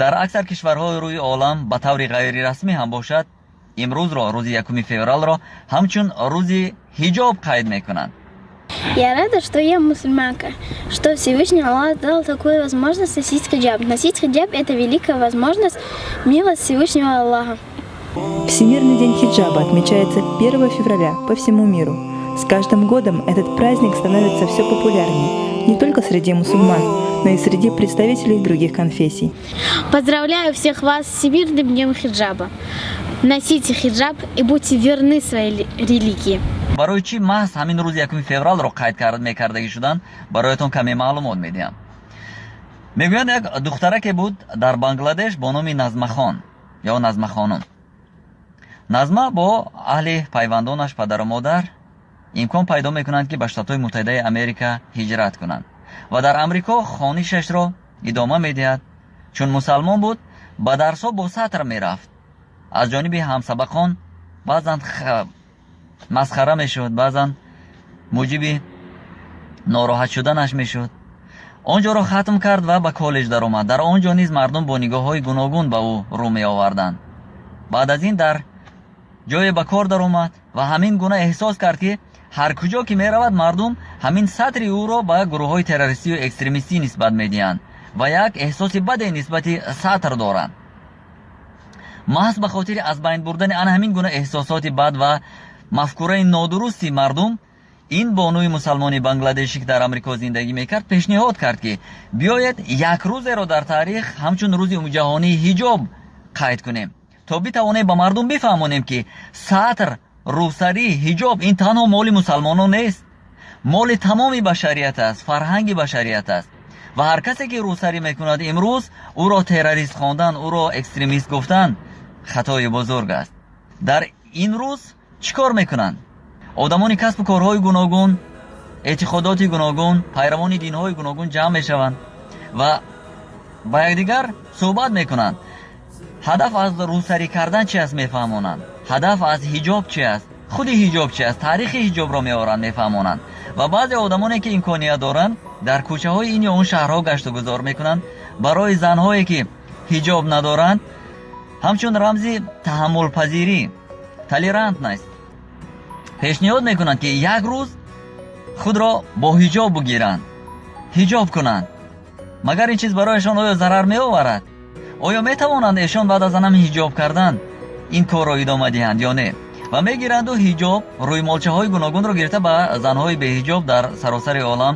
Дар аксар кишварҳои рӯи олам ба таври ғайрирасмӣ ҳам бошад, имрӯзро, рӯзи 1 февралро ҳамчун рӯзи ҳиҷоб қайд мекунанд. Я рада, что я мусульманка, что Всевышний Аллах дал такую возможность носить хиджаб. Носить хиджаб – это великая возможность, милость Всевышнего Аллаха. Всемирный день хиджаба отмечается 1 февраля по всему миру. С каждым годом этот праздник становится все популярнее не только среди мусульман, но и среди представителей других конфессий. Поздравляю всех вас с Всемирным днем хиджаба. Носите хиджаб и будьте верны своей религии. Барои чӣ маҳз ҳамин рӯзи 1 февралро қайд мекардагӣ шуданд, бароятон каме маълумот медиҳам. Мегӯянд, як духтараке буд дар Бангладеш бо номи Назмахон ё Назмахонум. Назма бо аҳли пайвандонаш, падару модар, имкон пайдо мекунанд, ки ба Штатҳои Муттаҳидаи Америка ҳиҷрат кунанд ва дар Амрико хонишашро идома медиҳад. Чун мусалмон буд, ба дарсҳо бо сатр мерафт. Аз ҷониби ҳамсабақон баъзан масхара мешуд, баъзан муҷиби нороҳат шуданаш мешуд. Он ҷоро хатм кард ва ба коллеҷ даромад. Дар он ҷо низ мардум бо нигоҳҳои гуногун ба ӯ рӯ меоварданд. Баъд аз ин дар ҷое ба кор даромад ва ҳамин гуна эҳсос кард, ки ҳар куҷо ки меравад, мардум ҳамин сатри ӯро ба гурӯҳҳои террористию экстремистӣ нисбат медиҳанд ва як эҳсоси баде нисбати сатр доранд. Маҳз ба хотири аз байн бурдани ана ҳамин гуна эҳсосоти бад ва мафкураи нодурусти мардум, ин бонуи мусалмони бангладешӣ, ки дар Амрико зиндагӣ мекард, пешниҳод кард, ки биёед, як рӯзеро дар таърих ҳамчун рӯзи умумиҷаҳонии ҳиҷоб қайд кунем, то битавонем ба мардум бифаҳмонем, ки сатр, рӯсарӣ, ҳиҷоб ин танҳо моли мусалмонон нест, моли тамоми башарият аст, фарҳанги башарият аст ва ҳар касе ки рӯсарӣ мекунад, имрӯз ӯро террорист хондан, ӯро экстремист гуфтан хатои бузург аст. Дар ин рӯз чӣ кор мекунанд? Одамони касбу корҳои гуногун, эътиқодоти гуногун, пайравони динҳои гуногун ҷамъ мешаванд ва ба якдигар суҳбат мекунанд. Ҳадаф аз рӯсарӣ кардан чи аст, мефаҳмонанд. Ҳадаф аз ҳиҷоб чи аст, худи ҳиҷоб чи аст, таърихи ҳиҷобро меоранд, мефаҳмонанд. Ва баъзе одамоне, ки имконият доранд, дар кӯчаҳои ин ё он шаҳрҳо гаштугузор мекунанд. Барои занҳое, ки ҳиҷоб надоранд, ҳамчун рамзи таҳаммулпазирӣ, толерантность, пешниҳод мекунанд, ки як рӯз худро бо ҳиҷоб бигиранд, ҳиҷоб кунанд. Магар ин чиз барояшон оё зарар меоварад? Оё метавонанд эшон баъд аз анам ҳиҷоб кардан ин корро идома диҳанд ё не? Ва мегиранду ҳиҷоб, рӯймолчаҳои гуногунро гирифта, ба занҳои беҳиҷоб дар саросари олам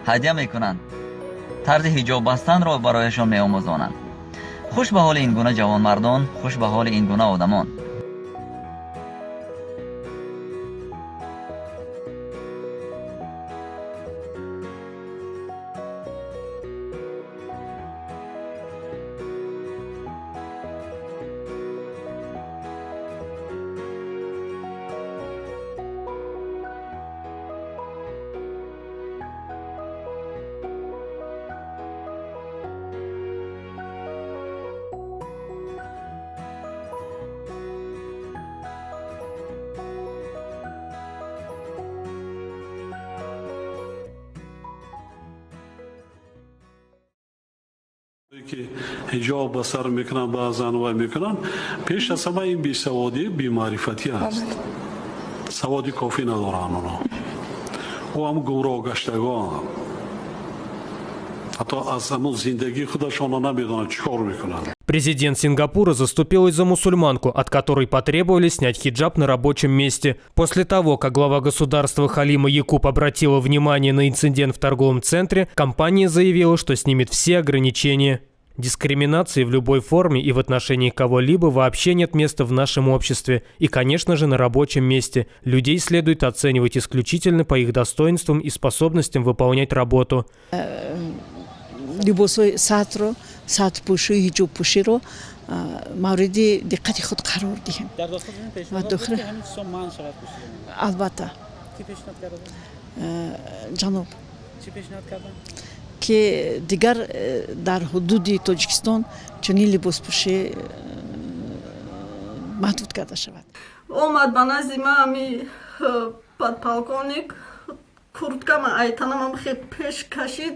ҳадя мекунанд, тарзи ҳиҷоб бастанро барояшон меомӯзонанд. Хуш ба ҳоли ин гуна ҷавонмардон, хуш ба ҳоли ин гуна одамон. Ки ҳиҷоб ба сар мекунанд, баъзан вай мекунанд, пеш аз ҳама ин бесаводӣ, бемаърифатӣ аст. Саводи кофӣ надоранд онҳо. Ӯ ҳам гумроҳ гаштагон, ҳатто аз ҳамун зиндагии худашонро намедонанд, чӣ кор мекунанд. Президент Сингапура заступилась за мусульманку, от которой потребовали снять хиджаб на рабочем месте. После того, как глава государства Халима Якуб обратила внимание на инцидент в торговом центре, компания заявила, что снимет все ограничения. Дискриминации в любой форме и в отношении кого-либо вообще нет места в нашем обществе и, конечно же, на рабочем месте. Людей следует оценивать исключительно по их достоинствам и способностям выполнять работу. Либосҳои сатрро, сатрпӯшӣ, ҳиҷобпӯширо мавриди диққати худ қарор диҳем. Ва дохили албатта, ҷаноб, ки дигар дар ҳудуди Тоҷикистон чунин либоспӯшӣ маҳдуд карда шавад. Омад ба назди ман ами подполковник, курткама айтанамам хе пеш кашид,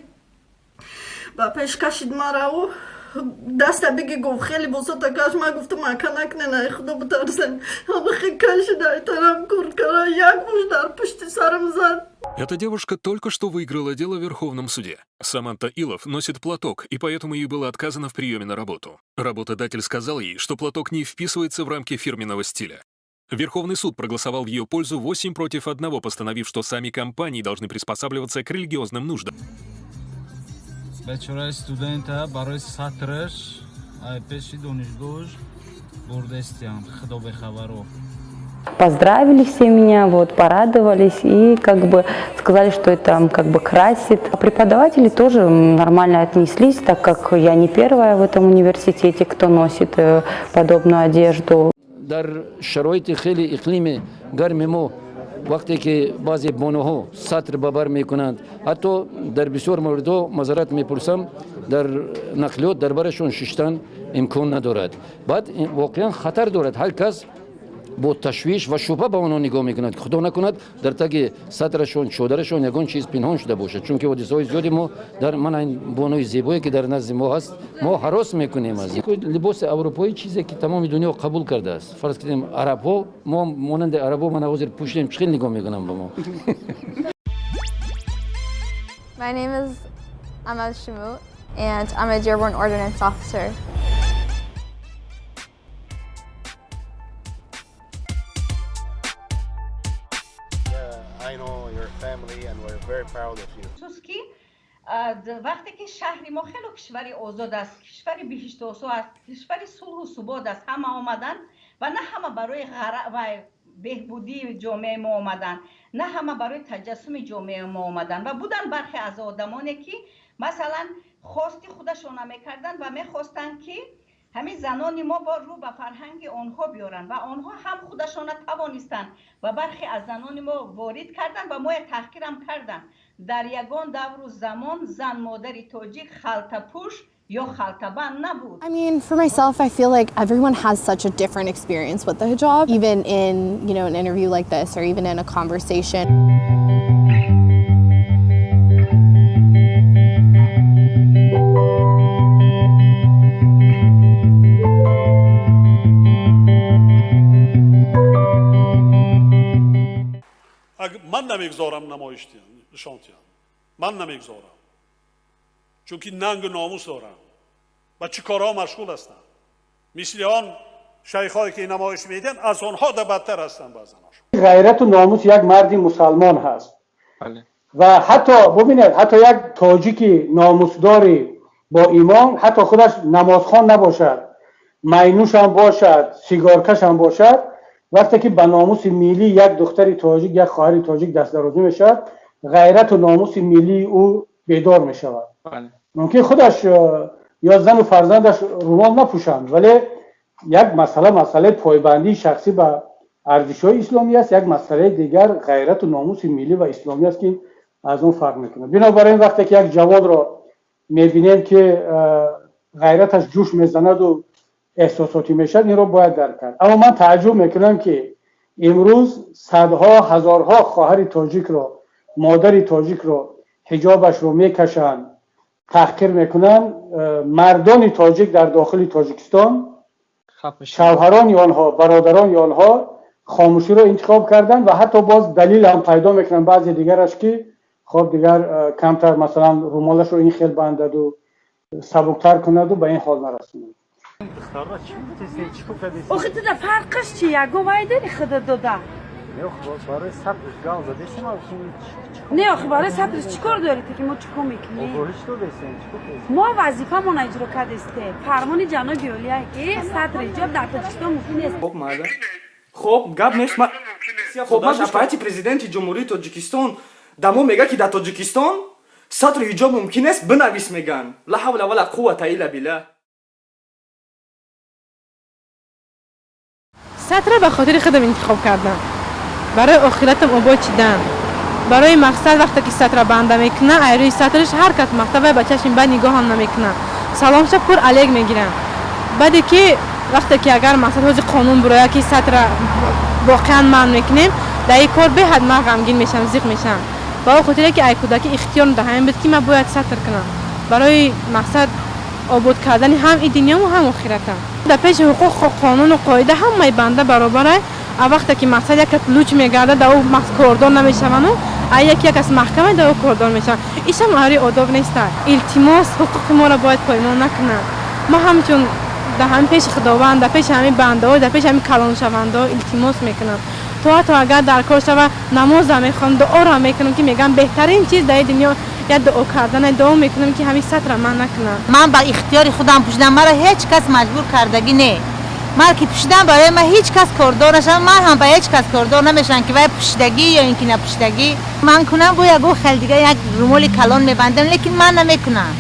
ба пеш кашид мараву. Даста биги, гуфт, хеле босота каш. Ман гуфтам, ака, накнен, ай худо битарсен. Ҳамахе кашида, ай тарам курткара як муш дар пушти сарам зад. Эта девушка только что выиграла дело в Верховном суде. Саманта Илов носит платок, и поэтому ей было отказано в приеме на работу. Работодатель сказал ей, что платок не вписывается в рамки фирменного стиля. Верховный суд проголосовал в ее пользу 8 против 1, постановив, что сами компании должны приспосабливаться к религиозным нуждам. Бечораи студента барои сатраш ай пеши донишгоҳш бурдестиям, худо бехабаро. Поздравили все меня, вот, порадовались и как бы сказали, что это как бы красит. Преподаватели тоже нормально отнеслись, так как я не первая в этом университете, кто носит подобную одежду. Дар шароити хеле иқлими гарми мо, вақте ки баъзе бонуҳо сатр ба бар мекунанд, ҳатто дар бисёр мавридҳо, маъзарат мепурсам, дар нақлиёт дар барашон шиштан имкон надорад. Баъд воқеан хатар дорад, ҳар кас бо ташвиш ва шубҳа ба онҳо нигоҳ мекунад, ки худо накунад, дар таги сатрашон, чодарашон ягон чиз пинҳон шуда бошад, чунки ҳодисаҳои зиёди мо дар мана ин бонуи зебое ки дар назди мо ҳаст, мо ҳарос мекунем аз либоси аврупоӣ, чизе ки тамоми дунё қабул кардааст. Фарз кунем, арабҳо, мо монанди арабҳо мана ҳозир пӯшидем, чӣ хел нигоҳ мекунам ба мо. My name is Ahmed Shamut, and I'm a Dearborn Ordnance Officer. I know your family and we're very proud of you. Ки вақте ки шаҳри мо хеле кишвари озод аст, кишвари биҳиштосо аст, кишвари сулҳу субот аст, ҳама омаданд ва на ҳама барои беҳбудии ҷомеаи мо омаданд, на ҳама барои таҷассуми ҷомеаи мо омаданд ва буданд бархе аз одамоне, ки масалан хости худашона мекарданд ва мехостанд, ки ҳамин занони мо бо рӯ ба фарҳанги онҳо биёранд ва онҳо ҳам худашона тавонистанд ва бархе аз занони мо ворид карданд ва моя таҳқирам карданд. Дар ягон давру замон зан модари тоҷик халтапӯш ё халтабанд набуд. I mean, for myself, I feel like everyone has such a different experience with the hijab, even in an interview like this or even in a conversation. Ман намегзорам намоиш нишон диҳам, ман намегзорам, чунки нангу номус дорам. Ба чӣ корҳо машғул ҳастам? Мисли он шайхҳое ки намоиш медиҳанд, аз онҳо да бадтар ҳастанд баъзанашон. Ғайрату номус як марди мусалмон ҳаст ва ҳатто бубинед, ҳатто як тоҷики номусдори бо имон, ҳатто худаш намозхон набошад, майнӯшам бошад, сигоркашам бошад, вақте ки ба номуси миллӣ як духтари тоҷик, як хоҳари тоҷик дастдарозӣ мешавад, ғайрату номуси миллии ӯ бедор мешавад. Мумкин худаш ё зану фарзандаш румол напӯшанд, вале як масъала масъалаи пойбандии шахсӣ ба арзишҳои исломӣ аст, як масъалаи дигар ғайрату номуси миллӣ ва исломӣ аст, ки аз он фарқ мекунад. Бинобар ин, вақте ки як ҷавонро мебинем, ки ғайраташ ҷӯш мезанаду эҳсосотӣ мешавад, инро бояд дарк кард. Аммо ман тааҷҷуб мекунам, ки имрӯз садҳо, ҳазорҳо хоҳари тоҷикро, модари тоҷикро ҳиҷобашро мекашанд, таҳқир мекунанд. Мардони тоҷик дар дохили Тоҷикистон, шавҳарони онҳо, бародарони онҳо хомӯширо интихоб карданд ва ҳатто боз далил ҳам пайдо мекунанд баъзе дигараш, ки хоб, дигар камтар, масалан, румолашро ин хел бандаду сабуктар кунаду ба ин ҳол нарасонад. Охи туда фарқаш чи? Ягон вай дори худа дода? Барои сатрш гал задесем. Не, охи барои сатрш чӣ кор доред, ки мо чӣ кор мекунем? Мо вазифамона иҷро кардесте. Фармони ҷаноби олия, ки сатр ҳиҷоб дар Тоҷикистон мумкин нест. Хоб, гап нест. Хоб, ман аппарати президенти Ҷумҳурии Тоҷикистон дамо мега, ки дар Тоҷикистон сатру ҳиҷоб мумкин нест, бинавис меган. Ла ҳавла вала қуввата илла билла. Сатра ба хотири худам интихоб кардам, барои охиратам обод шидан, барои мақсад. Вақте ки сатра банда мекуна, ай рӯи сатраш ҳар кас мактабай ба чашми бад нигоҳам намекунам, саломша пур алек мегирам. Баъде ки вақте ки агар мақсад ҳози қонун буроя, ки сатра воқеан манъ мекунем, дар ин кор беҳад ман ғамгин мешавам, зиқ мешавам, ба он хотире ки ай кӯдакӣ ихтиёр даҳам буд, ки ман бояд сатр кунам барои мақсад. Обод кардани ҳам и дунёму ҳам охиратам. Дар пеши ҳуқуқ, қонуну қоида ҳамаи банда баробара. А вақте ки мақсад як кас луч мегардад, дар ӯ кордор намешавану, а яки як кас маҳкама, дар ӯ кордор мешаванд. Ишам ари одоб неста. Илтимос, ҳуқуқи моро бояд поймол накунанд. Мо ҳамчун дар ҳамин пеши Худованд, дар пеши ҳамин бандаҳо, дар пеши ҳамин калоншавандаҳо илтимос мекунам. То ҳатто агар дар кор шава, намозам мехонам, дуоро мекунам, ки мегӯям беҳтарин чиз дар дунё як дуо кардан, дуо мекунам, ки ҳамин сатра ман накунам. Ман ба ихтиёри худам пӯшидам, маро ҳеҷ кас маҷбур кардагӣ не. Ман ки пӯшидам, барои ман ҳеҷ кас кордор нашавад, ман ҳам ба ҳеҷ кас кордор намешавам, ки вай пӯшидагӣ ё ин ки напӯшидагӣ. Ман кунам, бо ягон хел дига як румоли калон мебандам, лекин ман намекунам.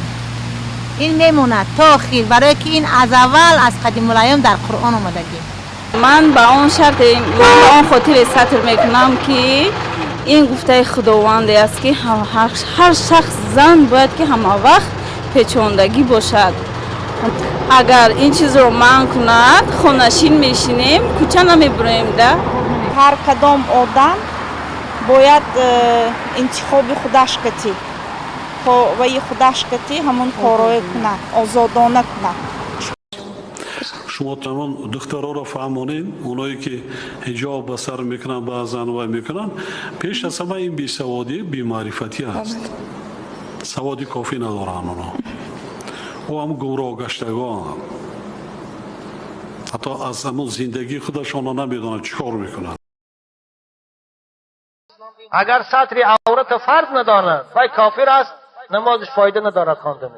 Ин мемонад то охир, барое ки ин аз аввал, аз қадимулайём дар Қуръон омадагӣ. Ман ба он шарте, ман ба он хотире сатр мекунам, ки ин гуфтаи Худованде аст, ки ҳар шахс зан бояд ки ҳама вақт печондагӣ бошад. Агар ин чизро манъ кунад, хонашин мешинем, кӯча намебуроем да. Ҳар кадом одам бояд интихоби худаш кати ваи худаш кати ҳамон корое кунад, озодона кунад. Шумо тамом духтароро фаҳмонед, оное ки ҳиҷоб ба сар мекунанд, баъзан вай мекунанд, пеш аз ҳама ин бесаводӣ, бемаърифатӣ аст. Саводи кофӣ надоранд онҳо. Ӯ ҳам гумроҳ гаштагон, ҳатто аз ҳамон зиндагии худашонро намедонанд, чӣ кор мекунанд. Агар сатри аврата фарз надонад, вай кофир аст, намозаш фоида надорад хондани.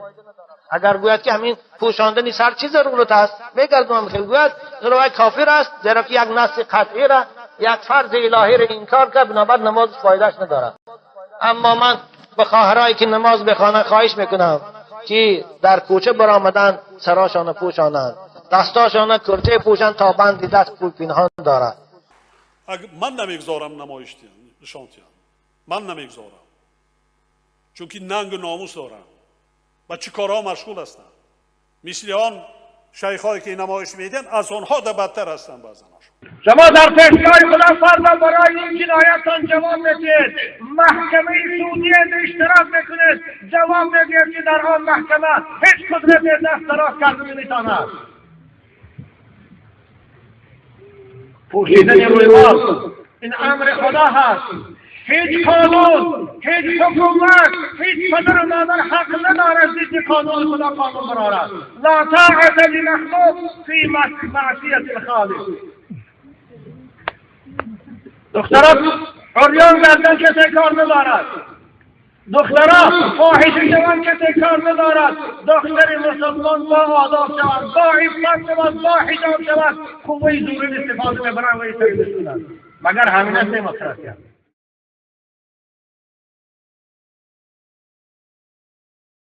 Агар гӯяд, ки ҳамин пӯшондани сар чӣ зарурат аст, мегардонам хел гӯяд, зеро вай кофир аст, зеро ки як насси қатъиро, як фарзи илоҳиро инкор кард, бинобар намозаш фоидааш надорад. Аммо ман ба хоҳарое ки намоз бихонанд хоҳиш мекунам, ки дар кӯча баромаданд, сарошона пӯшонанд, дастошона курте пӯшанд, то банди даст пӯл пинҳон дорад. Ман намегзорам намоиш нишон диҳам, ман намегзорам, чунки нангу номус дорам. Ба чӣ корҳо машғул ҳастанд? Мисли он шайхҳое ки намоиш медиҳанд, аз онҳо да бадтар ҳастанд баъзанашон. شما در پیشگاه خدا فردا برای این جنایتان جواب میدهید. محکمه سعودیه اشتراک میکنید، جواب میدهید که در آن محکمه هیچ قدرت دست دراز کرده نمیتواند. پوشیدن رویمال این امر خدا هست. هیچ قانون، هیچ حکومت، هیچ پدر و مادر حق ندارد ضد قانون خدا قانون برآورد. لا طاعة لمخلوق فی معصیت الخالق. دختران عریان گردن کسی کار ندارد، دختران فاحشه شوند کسی کار ندارد. دختر مسلمان با آداب شود، با عفت شود، با حجاب شود، قوه زوری استفاده میبرند و ایسایی بسونند. مگر همین است دموکراسی؟